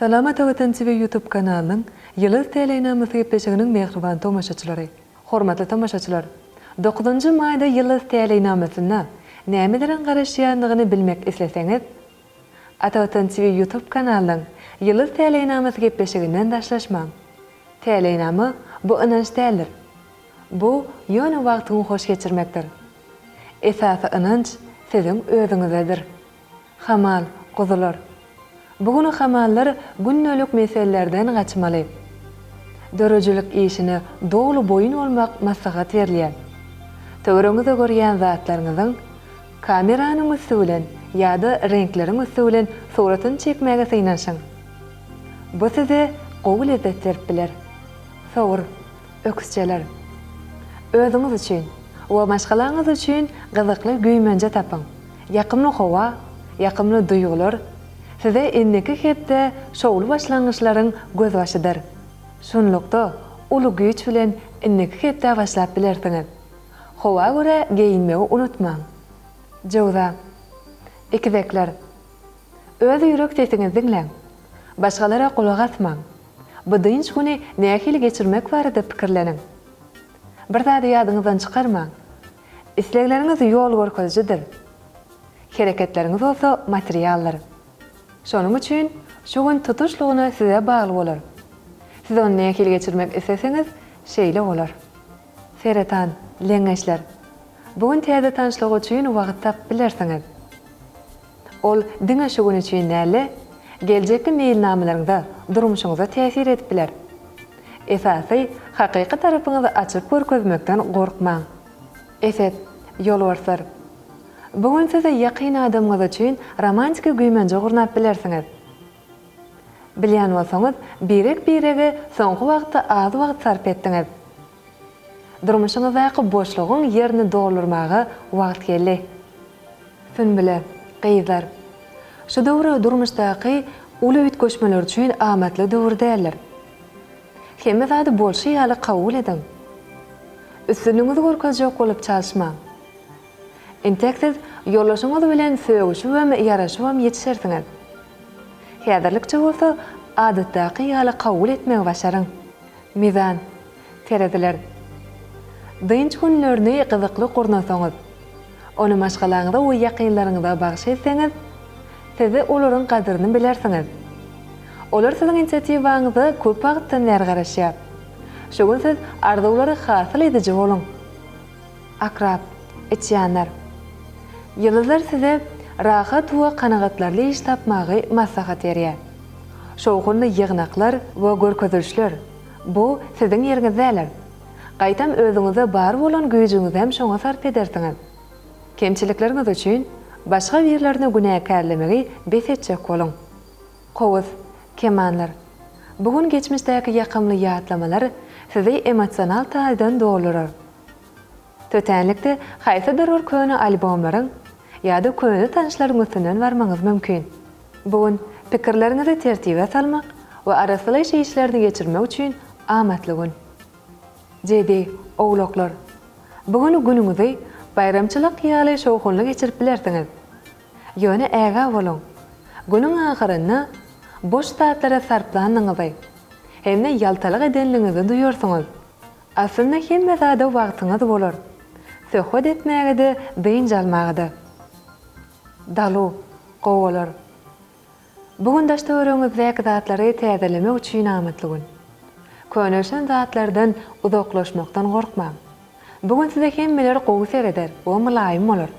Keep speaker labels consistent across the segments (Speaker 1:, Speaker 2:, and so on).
Speaker 1: Salam Atavatan TV YouTube kanalynyň Ýyldyz täleýnamasy gepleşiginiň mähriban tomaşaçylary! Hormatly tomaşaçylar! Dokuzynjy maýda Ýyldyz täleýnamasynda nämeleriň garaşýandygyny bilmek isleseňiz, Atavatan TV YouTube kanalynyň Ýyldyz täleýnamasy gepleşiginden daşlaşmaň! Täleýnama bu ynanç däldir. Bu ýöne wagtyňy hoş geçirmekdir. Esasy ynanç siziň özüňizdedir. Hamal, guzular. Bu gün hamallar gündelik meselelerden gaçmaly. Döredijilik işine doly boýun bolmak maslahat berilýär. Töweregiňizde görýän zatlaryňyzyň kameranyň üsti bilen ýa-da reňkleriň üsti bilen suratyny çekmäge synanyşyň. Bu size gowy lezzet berip biler. Sowur, öküzçeler. Özüňiz üçin we maşgalaňyz üçin gyzykly güýmenje tapyň. Ýakymly howa, ýakymly duýgular size indiki hepde şowly başlangyçlaryň gözbaşydyr. Şunlukda, uly güýç bilen indiki hepdä başlap bilersiňiz. Howa görä geýinmegi unutmaň. Jöwza. Ikizekler. Öz ýürek sesiňizi diňläň. Başgalara gulak asmaň. Bu dynç güni nähili geçirmek barada pikirleniň. Bir zady ýadyňyzdan çykarmaň. Islegleriňiz ýol görkezijidir. Hereketleriňiz bolsa materialdyr. Şonuň üçin şu gün tutuşlygyna size bagly bolar. Siz ony nähili geçirmek isleseňiz, şeýle bolar. Seretan, leňňeçler. Bu gün täze tanyşlyk üçin wagt tapyp bilersiňiz. Ol diňe şu gün üçin däl-de, geljekki meýilnamalaryňyza, durmuşyňyza täsir edip biler. Esasy, hakyky tarapyňyzy açyp görkezmekden gorkmaň. Eset, ýolbarslar. Bu gün siz ýakyn adamyňyz üçin romantiki güýmenje gurnap bilersiňiz. Bilýän bolsaňyz, birek-birege soňky wagtda az wagt sarp etdiňiz. Durmuşyňyzdaky boşlugyň ýerini doldurmaga wagt geldi. Sünbüle, gyzlar. Şu döwür durmuşdaky uly üýtgeşmeler üçin amatly döwür däldir. Hemme zady bolşy ýaly kabul ediň. Üstünligiňizi görkezjek bolup çalyşmaň. Entek siz ýoldaşyňyz bilen sögüşibem, ýaraşybam ýetişersiňiz. Häzirlikçe bolsa adatdaky ýaly kabul etmegi başaryň. Mizan, tereziler. Dynç günlerini gyzykly gurnasaňyz, ony maşgalaňyza we ýakynlaryňyza bagyş etseňiz, siz olaryň gadyryny bilersiňiz. Olar siziň inisiatiwaňyza köp wagtdan bäri garaşýar. Şu gün siz arzuwlary hasyl ediji boluň. Akrap, içýanlar. Ýyldyzlar size rahat we kanagatlarly iş tapmagy maslahat berýär. Şowhunly ýygnaklar we görkezilişler, bu siziň ýeriňiz däldir. Gaýtam özüňizde bar bolan güýjüňizem şoňa sarp edersiňiz. Kemçilikleriňiz üçin başga birlerini günäkärlemegi bes etjek boluň. Kowus, kemanlar. Bu gün geçmişdäki ýakymly ýatlamalar sizi emosional taýdan doldurar. Tötänlikde haýsydyr bir köne albomlaryň ýa-da köne tanyşlaryň üstünden barmagyňyz mümkin. Bu gün pikirleriňizi tertibe salmak we arassalaýyş işlerini geçirmek üçin amatly gün. Jedi, owlaklar. Bu gün günüňizi baýramçylyk ýaly şowhunly geçirip bilersiňiz. Ýöne ägä boluň! Günüň ahyrynda boş zatlara sarplandygyňyzy hem-de ýaltalyk edenligiňizi duýarsyňyz. Aslynda hemme zada wagtyňyz bolar. Söhbet etmäge-de, dynç almaga-da. Daluw, gowalar. Bu gün daş-töweregiňizdäki zatlary täzelemek üçin amatly gün. Könelişen zatlardan uzaklaşmakdan gorkmaň. Bu gün size hemmeler gowy sereder we mylaýym bolar.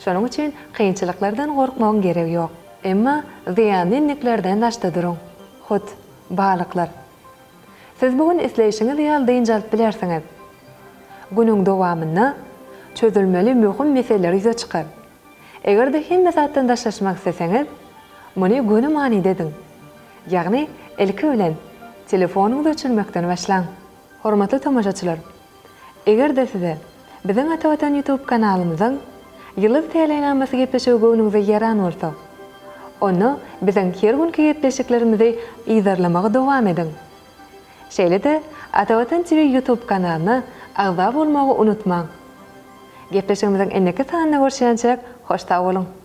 Speaker 1: Şonuň üçin kynçylyklardan gorkmagyň geregi ýok. Emma zyýanly endiklerden daşda duruň. Hut, balyklar. Siz bu gün isleýşiňiz ýaly dynç alyp bilersiňiz. Günüň dowamynda çözülmeli möhüm meseleler ýüze çykar. Eger-de hemme zatdan daşlaşmak isleseňiz, muny göni manyda ediň. Ýagny, ilki bilen, telefonyňyzy öçürmekden başlaň. Hormatly tomaşaçylar! Eger-de size biziň Ata Watan YouTube kanalymyzyň Ýyldyz täleýnamasy gepleşigi göwnüňize ýaran bolsa, onda biziň her günki gepleşiklerimizi yzarlamagy dowam ediň. Şeýle-de Ata Watan TV YouTube kanalyna agza bolmagy unutmaň. Gepleşigimiziň indiki sanynda görüşýänçäk hoş sag boluň!